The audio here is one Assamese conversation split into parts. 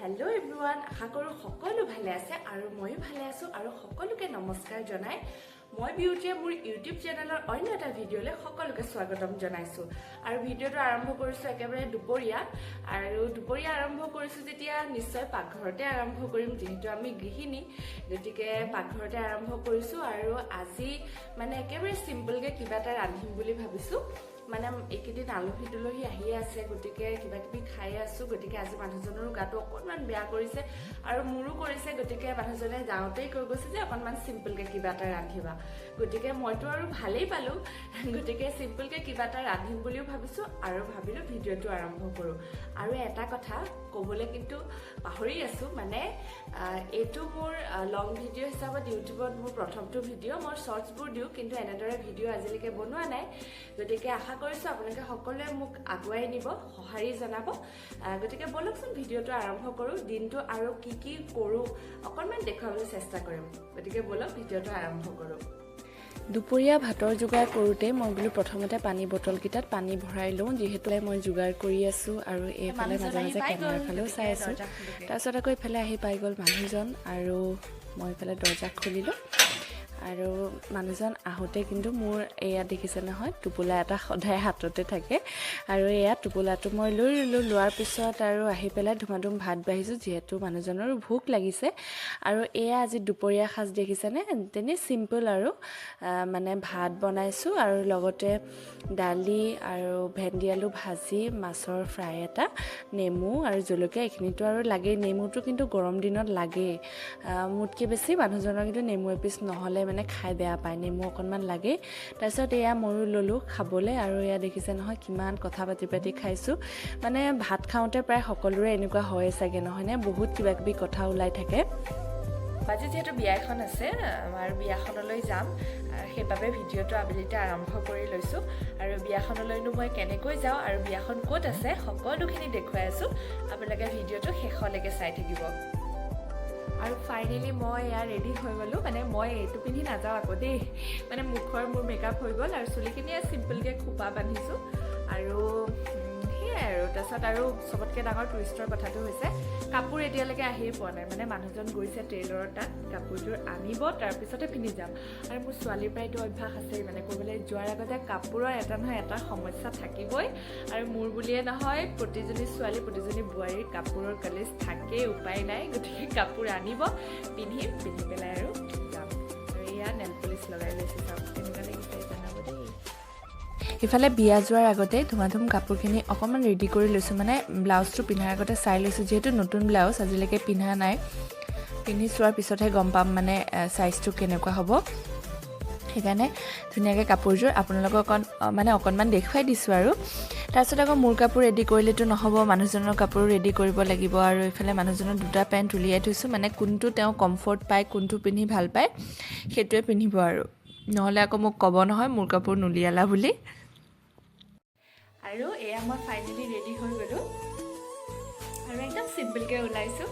হেল্ল' এভৰিৱান, আশা কৰোঁ সকলো ভালে আছে আৰু ময়ো ভালে আছোঁ। আৰু সকলোকে নমস্কাৰ জনাই মই বিউটিয়ে মোৰ ইউটিউব চেনেলৰ অন্য এটা ভিডিঅ'লৈ সকলোকে স্বাগতম জনাইছোঁ। আৰু ভিডিঅ'টো আৰম্ভ কৰিছোঁ একেবাৰে দুপৰীয়া। আৰু দুপৰীয়া আৰম্ভ কৰিছোঁ যেতিয়া নিশ্চয় পাকঘৰতে আৰম্ভ কৰিম, যিহেতু আমি গৃহিণী, গতিকে পাকঘৰতে আৰম্ভ কৰিছোঁ। আৰু আজি মানে একেবাৰে চিম্পলকৈ কিবা এটা ৰান্ধিম বুলি ভাবিছোঁ। মানে এইকেইদিন আলহী দুলহী আহিয়ে আছে, গতিকে কিবা কিবি খাই আছোঁ। গতিকে আজি মানুহজনৰো গাটো অকণমান বেয়া কৰিছে আৰু মোৰো কৰিছে। গতিকে মানুহজনে যাওঁতেই কৈ গৈছে যে অকণমান চিম্পলকৈ কিবা এটা ৰান্ধিবা। গতিকে মইতো আৰু ভালেই পালোঁ। গতিকে চিম্পলকৈ কিবা এটা ৰান্ধিম বুলিও ভাবিছোঁ আৰু ভাবিলোঁ ভিডিঅ'টো আৰম্ভ কৰোঁ। আৰু এটা কথা ক'বলৈ কিন্তু পাহৰি আছোঁ, মানে এইটো মোৰ লং ভিডিঅ' হিচাপত ইউটিউবত মোৰ প্ৰথমটো ভিডিঅ'। মই শ্বৰ্টছবোৰ দিওঁ, কিন্তু এনেদৰে ভিডিঅ' আজিলৈকে বনোৱা নাই। গতিকে আশা কৰিছোঁ আপোনালোকে সকলোৱে মোক আগুৱাই নিব, সঁহাৰি জনাব। গতিকে ব'লকচোন, ভিডিঅ'টো আৰম্ভ কৰোঁ। দিনটো আৰু কি কি কৰোঁ অকণমান দেখুৱাবলৈ চেষ্টা কৰিম। গতিকে ব'লক, ভিডিঅ'টো আৰম্ভ কৰোঁ। দুপৰীয়া ভাতৰ যোগাৰ কৰোঁতে মই বোলো প্ৰথমতে পানী বটলকেইটাত পানী ভৰাই লওঁ, যিহেতু মই যোগাৰ কৰি আছোঁ আৰু এইফালে মাজে মাজে কেমেৰাৰ ফালেও চাই আছোঁ। তাৰপিছত আকৌ ইফালে আহি পাই গ'ল মানুহজন আৰু মই ইফালে দৰ্জা খুলিলোঁ। আৰু মানুহজন আহোঁতে কিন্তু মোৰ এয়া দেখিছে নহয়, টোপোলা এটা সদায় হাততে থাকে আৰু এয়া টোপোলাটো মই লৈ ল'লোঁ। লোৱাৰ পিছত আৰু আহি পেলাই ধুমাধুম ভাত বাঢ়িছোঁ, যিহেতু মানুহজনৰো ভোক লাগিছে। আৰু এয়া আজি দুপৰীয়া সাজ দেখিছেনে, তেনেই চিম্পল আৰু মানে ভাত বনাইছোঁ আৰু লগতে দালি আৰু ভেন্দি আলু ভাজি, মাছৰ ফ্ৰাই এটা, নেমু আৰু জলকীয়া, এইখিনিতো আৰু লাগেই। নেমুটো কিন্তু গৰম দিনত লাগেই। মোতকৈ বেছি মানুহজনৰ কিন্তু নেমু এপিচ নহ'লে মানে খাই বেয়া পায়, নেমু অকণমান লাগেই। তাৰপিছত এয়া ময়ো ল'লোঁ খাবলৈ। আৰু এয়া দেখিছে নহয়, কিমান কথা পাতি পাতি খাইছোঁ। মানে ভাত খাওঁতে প্ৰায় সকলোৰে এনেকুৱা হয়ে চাগে, নহয়নে? বহুত কিবা কিবি কথা ওলাই থাকে। আজি যিহেতু বিয়া এখন আছে আৰু বিয়াখনলৈ যাম, সেইবাবে ভিডিঅ'টো আবেলিতে আৰম্ভ কৰি লৈছোঁ। আৰু বিয়াখনলৈনো মই কেনেকৈ যাওঁ আৰু বিয়াখন ক'ত আছে সকলোখিনি দেখুৱাই আছোঁ। আপোনালোকে ভিডিঅ'টো শেষলৈকে চাই থাকিব। আৰু ফাইনেলি মই এয়া ৰেডি হৈ গ'লোঁ। মানে মই এইটো পিন্ধি নাযাওঁ আকৌ দেই। মানে মুখৰ মোৰ মেকআপ হৈ গ'ল আৰু চুলিখিনি চিম্পলকৈ খোপা বান্ধিছোঁ আৰু সেয়াই। আৰু তাৰপিছত আৰু চবতকৈ ডাঙৰ টুইষ্টৰ কথাটো হৈছে, কাপোৰ এতিয়ালৈকে আহিয়ে পোৱা নাই। মানে মানুহজন গৈছে টেইলৰৰ তাত, কাপোৰযোৰ আনিব, তাৰপিছতে পিন্ধি যাম। আৰু মোৰ ছোৱালীৰ পৰা এইটো অভ্যাস আছেই, মানে ক'ৰবালৈ যোৱাৰ আগতে কাপোৰৰ এটা নহয় এটা সমস্যা থাকিবই। আৰু মোৰ বুলিয়ে নহয়, প্ৰতিজনী ছোৱালী, প্ৰতিজনী বোৱাৰীৰ কাপোৰৰ কলেজ থাকেই, উপায় নাই। গতিকে কাপোৰ আনিব, পিন্ধিম, পিন্ধি পেলাই আৰু যাম। আৰু এয়া নেল পলিচ লগাই লৈছোঁ, চাওক কেনেকুৱা লাগিছে জনাব দেই। ইফালে বিয়া যোৱাৰ আগতে ধুমাধুম কাপোৰখিনি অকণমান ৰেডি কৰি লৈছোঁ। মানে ব্লাউজটো পিন্ধাৰ আগতে চাই লৈছোঁ, যিহেতু নতুন ব্লাউজ আজিলৈকে পিন্ধা নাই। পিন্ধি চোৱাৰ পিছতহে গম পাম মানে চাইজটো কেনেকুৱা হ'ব। সেইকাৰণে ধুনীয়াকৈ কাপোৰযোৰ আপোনালোকক অকণ মানে অকণমান দেখুৱাই দিছোঁ। আৰু তাৰপিছত আকৌ মোৰ কাপোৰ ৰেডি কৰিলেতো নহ'ব, মানুহজনৰ কাপোৰো ৰেডি কৰিব লাগিব। আৰু এইফালে মানুহজনৰ দুটা পেণ্ট উলিয়াই থৈছোঁ, মানে কোনটো তেওঁ কমফৰ্ট পায়, কোনটো পিন্ধি ভাল পায়, সেইটোৱে পিন্ধিব। আৰু নহ'লে আকৌ মোক ক'ব নহয় মোৰ কাপোৰ নুলিয়ালা বুলি। আৰু এয়া মই ফাইনেলি ৰেডি হৈ গ'লোঁ আৰু একদম চিম্পলকৈ ওলাইছোঁ।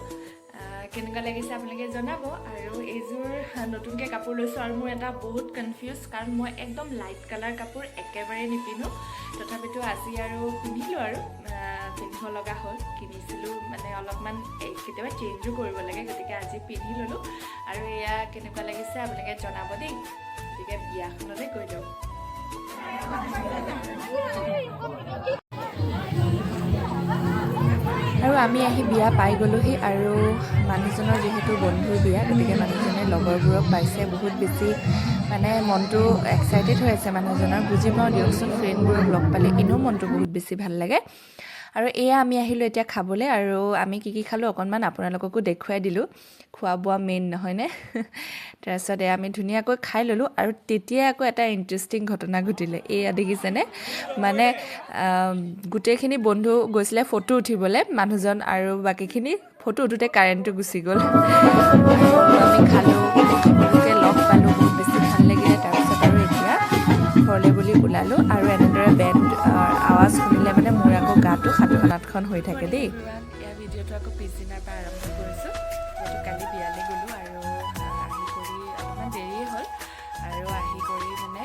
কেনেকুৱা লাগিছে আপোনালোকে জনাব। আৰু এইযোৰ নতুনকৈ কাপোৰ লৈছোঁ আৰু মোৰ এটা বহুত কনফিউজ, কাৰণ মই একদম লাইট কালাৰ কাপোৰ একেবাৰে নিপিন্ধোঁ। তথাপিতো আজি আৰু পিন্ধিলোঁ আৰু পিন্ধিব লগা হ'ল, কিনিছিলোঁ। মানে অলপমান এই কেতিয়াবা চেঞ্জো কৰিব লাগে, গতিকে আজি পিন্ধি ল'লোঁ। আৰু এয়া কেনেকুৱা লাগিছে আপোনালোকে জনাব দেই। গতিকে বিয়াখনলৈ গৈ লওঁ। আৰু আমি আহি বিয়া পাই গ'লোহি। আৰু মানুহজনৰ যিহেতু বন্ধুৰ বিয়া, গতিকে মানুহজনে লগৰবোৰক পাইছে, বহুত বেছি মানে মনটো এক্সাইটেড হৈ আছে মানুহজনৰ। বুজি পাওঁ দিয়কচোন, ফ্ৰেণ্ডবোৰক লগ পালে এনেও মনটো বহুত বেছি ভাল লাগে। আৰু এয়া আমি আহিলোঁ এতিয়া খাবলৈ। আৰু আমি কি কি খালোঁ অকণমান আপোনালোককো দেখুৱাই দিলোঁ। খোৱা বোৱা মেইন, নহয়নে? তাৰপিছত এয়া আমি ধুনীয়াকৈ খাই ল'লোঁ। আৰু তেতিয়াই আকৌ এটা ইণ্টাৰেষ্টিং ঘটনা ঘটিলে। এয়া দেখিছেনে, মানে গোটেইখিনি বন্ধু গৈছিলে ফটো উঠিবলৈ, মানুহজন আৰু বাকীখিনি। ফটো উঠোঁতে কাৰেণ্টটো গুচি গ'ল। আৰু আমি খালোঁ, সকলোকে লগ পালোঁ, বহুত বেছি ভাল লাগিলে। তাৰপিছত আৰু এতিয়া ঘৰলৈ বুলি ওলালোঁ। আৰু এনেদৰে বেণ্ড আৱাজ শুনিলে মানে মোৰ আকৌ গাটো সাতখন আঠখন হৈ থাকে দেই। এয়া ভিডিঅ'টো আকৌ পিছদিনাৰ পৰা আৰম্ভ কৰিছোঁ, যিহেতু কালি বিয়ালৈ গ'লোঁ আৰু আহি কৰি অকণমান দেৰিয়ে হ'ল আৰু আহি কৰি মানে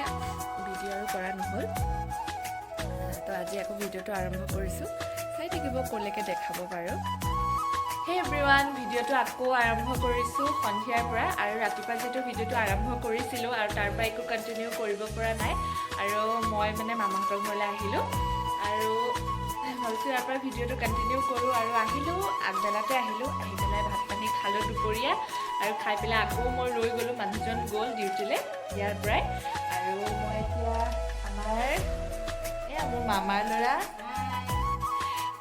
ভিডিঅ' আৰু কৰা নহ'ল। তো আজি আকৌ ভিডিঅ'টো আৰম্ভ কৰিছোঁ। চাই থাকিব ক'লৈকে দেখাব পাৰোঁ। হে এভৰিৱান। এভৰিৱান, ভিডিঅ'টো আকৌ আৰম্ভ কৰিছোঁ সন্ধিয়াৰ পৰা। আৰু ৰাতিপুৱা যিহেতু ভিডিঅ'টো আৰম্ভ কৰিছিলোঁ আৰু তাৰ পৰা একো কণ্টিনিউ কৰিব পৰা নাই আৰু মই মানে মামাহঁতৰ ঘৰলৈ আহিলোঁ আৰু ভাবিছোঁ ইয়াৰ পৰা ভিডিঅ'টো কণ্টিনিউ কৰোঁ। আৰু আহিলোঁ, আগবেলাতে আহিলোঁ, আহি পেলাই ভাত পানী খালোঁ দুপৰীয়া আৰু খাই পেলাই আকৌ মই ৰৈ গ'লোঁ। মানুহজন গ'ল ডিউটিলৈ ইয়াৰ পৰাই। আৰু মই এতিয়া আমাৰ এয়া মোৰ মামাৰ ল'ৰা,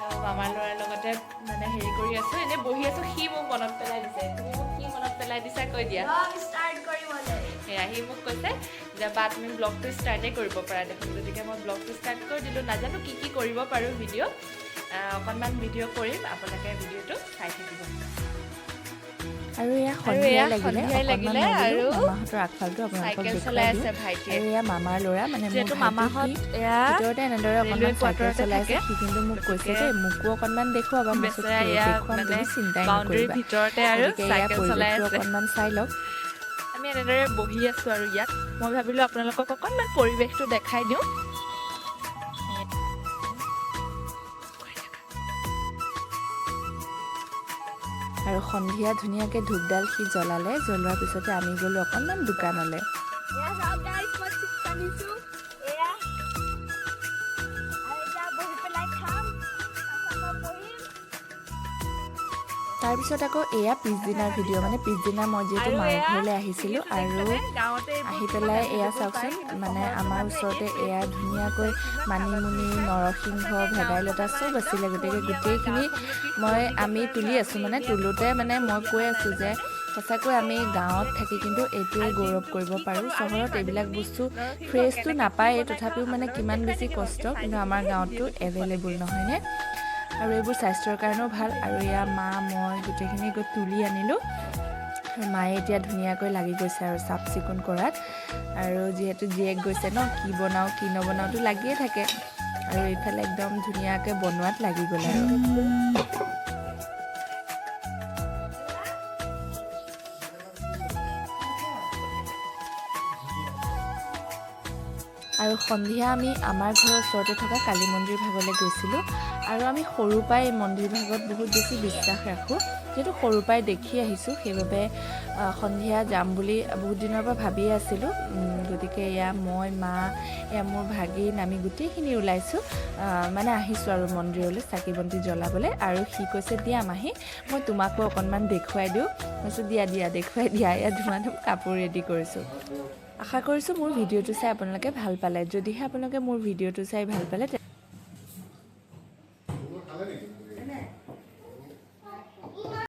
আৰু মামাৰ ল'ৰাৰ লগতে মানে হেৰি কৰি আছোঁ, এনেই বহি আছোঁ। সি মোক মনত পেলাই দিছে। তুমি মোক কি মনত পেলাই দিছা কৈ দিয়া। ষ্টাৰ্ট কৰিবলৈ। সেয়া, সি মোক কৈছে যে বা, তুমি ব্লগটো ষ্টাৰ্টেই কৰিব পাৰা দেখোন। গতিকে মই ব্লগটো ষ্টাৰ্ট কৰি দিলোঁ। নাজানো কি কি কৰিব পাৰোঁ ভিডিঅ'। অকণমান ভিডিঅ' কৰিম, আপোনালোকে ভিডিঅ'টো চাই থাকিব। আৰু এয়া আৰু সন্ধিয়া এয়া লাগিলে। সন্ধিয়াই অকণমান লাগিলে ভাবিলোঁ আৰু মামাহঁতৰ আগফালটো আপোনালোকক চাইকেল দেখুৱাই চলাই দিওঁ। আছে ভাইটিয়ে। আৰু এয়া মামাৰ ল'ৰা, মানে মোৰ যিহেতু ভাইটি, মামাহঁত সি এয়া ভিতৰতে এনেদৰে ৰেলৱে অকণমান চাইকেল কোৱাৰ্টাৰতে চলাইছে। থাকে। সি কিন্তু মোক কৈছে গতিকে যে মোকো অকণমান দেখুৱাবা। মই কৈছোঁ, বেচেৰা এয়া দেখুৱাম, মানে তুমি চিন্তাই বাউণ্ডেৰীৰ নকৰিবা। ভিতৰতে আৰু গতিকে এয়া চাইকেল চলাই পৰিৱেশটো আছে। অকণমান চাই লওক। আমি এনেদৰে বহি আছোঁ আৰু ইয়াত মই ভাবিলোঁ আপোনালোকক অকণমান পৰিৱেশটো দেখাই দিওঁ। আৰু সন্ধিয়া ধুনীয়াকৈ ধূপডাল সি জ্বলালে। জ্বলোৱাৰ পিছতে আমি গ'লোঁ অকণমান দোকানলৈ। এয়া চাওক গাইছ, মই চিপছ আনিছোঁ এয়া। আৰু এতিয়া বহি পেলাই খাম, তাৰপিছত মই পঢ়িম। তাৰপিছত আকৌ এয়া পিছদিনাৰ ভিডিঅ', মানে পিছদিনা মই যিহেতু আৰু মাৰ এয়া ঘৰলৈ আহিছিলোঁ দেখিছেনে? আৰু গাঁৱতে এইবোৰ আহি কিমান পেলাই এয়া available চাওকচোন, পায়, কিন্তু মানে চহৰতো আমাৰ মানুহে ওচৰতে এই এয়া ফ্ৰেছ ধুনীয়াকৈ বস্তু কিমান মানিমুনি, খাব। নৰসিংহ, সঁচাকে ভেদাইলতা গাঁওখন চব আমাৰ আছিলে। একদম গতিকে শুৱনি, আমাৰ গোটেইখিনি গাঁওখনৰ কি মই শুৱনি আমি বতৰ তুলি আৰু আছোঁ, মানে এনেই তোলোতে মানে মই কৈ আছোঁ যে সঁচাকৈ আমি গাঁৱত থাকি কিন্তু এইটোৱে আৰু গৌৰৱ দিনটো কৰিব কি পাৰোঁ। কৰোঁ আৰু এই চহৰত এইবিলাক মানিমুনি, বস্তু নৰসিংহ ফ্ৰেছটো কেনেকৈ কি নাপায়েই, বনাই খাওঁ তথাপিও মানে আপোনালোকক কিমান দেখুৱাই বেছি থাকিম। কষ্ট, আপোনালোকে চাই কিন্তু থাকিব আমাৰ দেই গাঁৱতটো ভিডিঅ'টো এভেইলেবল শেষলৈকে। নহয়নে? আৰু এইবোৰ স্বাস্থ্যৰ কাৰণেও ভাল। আৰু এয়া মা, মই গোটেইখিনি গৈ তুলি আনিলোঁ আৰু মায়ে এতিয়া ধুনীয়াকৈ লাগি গৈছে আৰু চাফ চিকুণ কৰাত। আৰু যিহেতু জীয়েক গৈছে ন, কি বনাওঁ কি নবনাওঁতো লাগিয়ে থাকে। আৰু এইফালে একদম ধুনীয়াকৈ বনোৱাত লাগি গ'ল আৰু। আৰু সন্ধিয়া আমি আমাৰ ঘৰৰ ওচৰতে থকা কালী মন্দিৰ ভাগলৈ গৈছিলোঁ। আৰু আমি সৰুৰ পৰাই এই মন্দিৰ ভাগত বহুত বেছি বিশ্বাস ৰাখোঁ, যিহেতু সৰুৰ পৰাই দেখি আহিছোঁ। সেইবাবে সন্ধিয়া যাম বুলি বহুত দিনৰ পৰা ভাবিয়ে আছিলোঁ। গতিকে এয়া মই, মা, এয়া মোৰ ভাগিন, আমি গোটেইখিনি ওলাইছোঁ, মানে আহিছোঁ আৰু মন্দিৰলৈ চাকি বন্তি জ্বলাবলৈ। আৰু সি কৈছে, দিয়া মাহী, মই তোমাকো অকণমান দেখুৱাই দিওঁ। মই কৈছোঁ, দিয়া দিয়া, দেখুৱাই দিয়া। এয়া ধুমা ধুম কাপোৰ ৰেডি কৰিছোঁ। আশা কৰিছোঁ মোৰ ভিডিঅ'টো চাই আপোনালোকে ভাল পালে। যদিহে আপোনালোকে মোৰ ভিডিঅ'টো চাই ভাল পালে